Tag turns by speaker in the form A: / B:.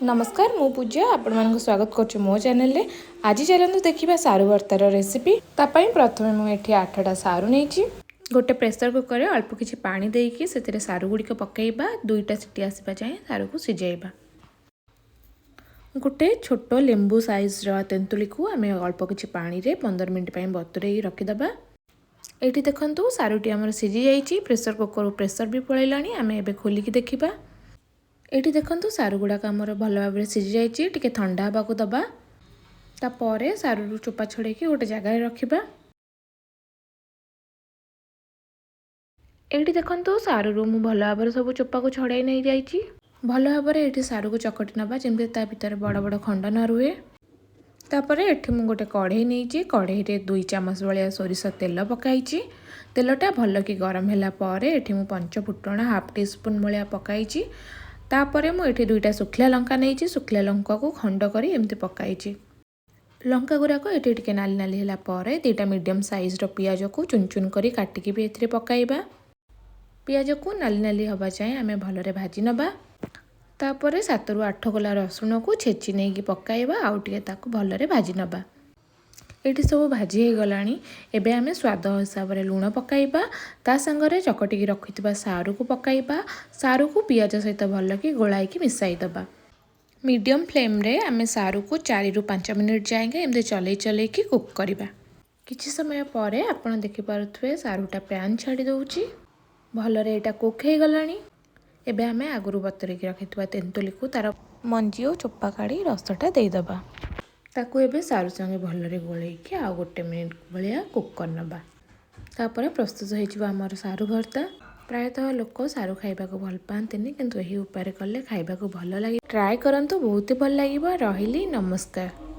A: ନମସ୍କାର, ମୁଁ ପୂଜା ଆପଣମାନଙ୍କୁ ସ୍ୱାଗତ କରୁଛି ମୋ ଚ୍ୟାନେଲରେ। ଆଜି ଚାଲନ୍ତୁ ଦେଖିବା ସାରୁ ଭର୍ତ୍ତାର ରେସିପି। ତା ପାଇଁ ପ୍ରଥମେ ମୁଁ ଏଠି 8ଟା ସାରୁ ନେଇଛି। ଗୋଟେ ପ୍ରେସର କୁକରରେ ଅଳ୍ପ କିଛି ପାଣି ଦେଇକି ସେଥିରେ ସାରୁ ଗୁଡ଼ିକ ପକାଇବା। 2ଟା ସିଟି ଆସିବା ଯାଏଁ ସାରୁକୁ ସିଝାଇବା। ଗୋଟେ ଛୋଟ ଲେମ୍ବୁ ସାଇଜ୍ର ତେନ୍ତୁଳିକୁ ଆମେ ଅଳ୍ପ କିଛି ପାଣିରେ 15 ମିନିଟ୍ ପାଇଁ ବତୁରେଇ ରଖିଦେବା। ଏଇଠି ଦେଖନ୍ତୁ, ସାରୁଟି ଆମର ସିଝି ଯାଇଛି। ପ୍ରେସର କୁକରରୁ ପ୍ରେସର ବି ପଳେଇଲାଣି। ଆମେ ଏବେ ଖୋଲିକି ଦେଖିବା। ଏଇଠି ଦେଖନ୍ତୁ, ସାରୁ ଗୁଡ଼ାକ ଆମର ଭଲ ଭାବରେ ସିଝି ଯାଇଛି। ଟିକେ ଥଣ୍ଡା ହେବାକୁ ଦେବା। ତାପରେ ସାରୁରୁ ଚୋପା ଛଡ଼େଇକି ଗୋଟେ ଜାଗାରେ ରଖିବା। ଏଇଠି ଦେଖନ୍ତୁ, ସାରୁରୁ ମୁଁ ଭଲ ଭାବରେ ସବୁ ଚୋପାକୁ ଛଡ଼େଇ ନେଇଯାଇଛି। ଭଲ ଭାବରେ ଏଇଠି ସାରୁକୁ ଚକଟି ନେବା, ଯେମିତି ତା ଭିତରେ ବଡ଼ ବଡ଼ ଖଣ୍ଡ ନ ରୁହେ। ତାପରେ ଏଠି ମୁଁ ଗୋଟେ କଢ଼େଇ ନେଇଛି। କଢ଼େଇରେ 2 ଚାମଚ ଭଳିଆ ସୋରିଷ ତେଲ ପକାଇଛି। ତେଲଟା ଭଲକି ଗରମ ହେଲା ପରେ ଏଠି ମୁଁ ପଞ୍ଚ ଫୁଟଣ ହାଫ୍ ଟି ସ୍ପୁନ୍ ଭଳିଆ ପକାଇଛି। ତାପରେ ମୁଁ ଏଠି 2ଟା ଶୁଖିଲା ଲଙ୍କା ନେଇଛି। ଶୁଖିଲା ଲଙ୍କାକୁ ଖଣ୍ଡ କରି ଏମିତି ପକାଇଛି। ଲଙ୍କା ଗୁଡ଼ାକ ଏଠି ଟିକେ ନାଲି ନାଲି ହେଲା ପରେ 2ଟା ମିଡ଼ିୟମ୍ ସାଇଜ୍ର ପିଆଜକୁ ଚୁନ ଚୁନ କରି କାଟିକି ବି ଏଥିରେ ପକାଇବା। ପିଆଜକୁ ନାଲି ନାଲି ହେବା ଯାଏଁ ଆମେ ଭଲରେ ଭାଜି ନେବା। ତାପରେ 7ରୁ 8 କୋଲା ରସୁଣକୁ ଛେଚି ନେଇକି ପକାଇବା ଆଉ ଟିକେ ତାକୁ ଭଲରେ ଭାଜି ନେବା। ଏଇଠି ସବୁ ଭାଜି ହେଇଗଲାଣି। ଏବେ ଆମେ ସ୍ୱାଦ ହିସାବରେ ଲୁଣ ପକାଇବା। ତା ସାଙ୍ଗରେ ଚକଟିକି ରଖିଥିବା ସାରୁକୁ ପକାଇବା। ସାରୁକୁ ପିଆଜ ସହିତ ଭଲକି ଗୋଳାଇକି ମିଶାଇ ଦେବା। ମିଡ଼ିୟମ୍ ଫ୍ଲେମ୍ରେ ଆମେ ସାରୁକୁ 4ରୁ 5 ମିନିଟ୍ ଯାଏଁକେ ଏମିତି ଚଲେଇ ଚଲେଇକି କୁକ୍ କରିବା। କିଛି ସମୟ ପରେ ଆପଣ ଦେଖିପାରୁଥିବେ, ସାରୁଟା ପ୍ୟାନ୍ ଛାଡ଼ି ଦେଉଛି। ଭଲରେ ଏଇଟା କୁକ୍ ହେଇଗଲାଣି। ଏବେ ଆମେ ଆଗରୁ ବତୁରେଇକି ରଖିଥିବା ତେନ୍ତୁଳିକୁ ତାର ମଞ୍ଜି ଓ ଚୋପା କାଢ଼ି ରସଟା ଦେଇଦେବା। ତାକୁ ଏବେ ସାରୁ ସାଙ୍ଗେ ଭଲରେ ଗୋଳେଇକି ଆଉ ଗୋଟେ ମିନିଟ୍ ଭଳିଆ କୁକ୍ କରିନେବା। ତାପରେ ପ୍ରସ୍ତୁତ ହେଇଯିବ ଆମର ସାରୁ ଭର୍ତ୍ତା। ପ୍ରାୟତଃ ଲୋକ ସାରୁ ଖାଇବାକୁ ଭଲ ପାଆନ୍ତିନି, କିନ୍ତୁ ଏହି ଉପାୟରେ କଲେ ଖାଇବାକୁ ଭଲ ଲାଗେ। ଟ୍ରାଏ କରନ୍ତୁ, ବହୁତ ଭଲ ଲାଗିବ। ରହିଲି, ନମସ୍କାର।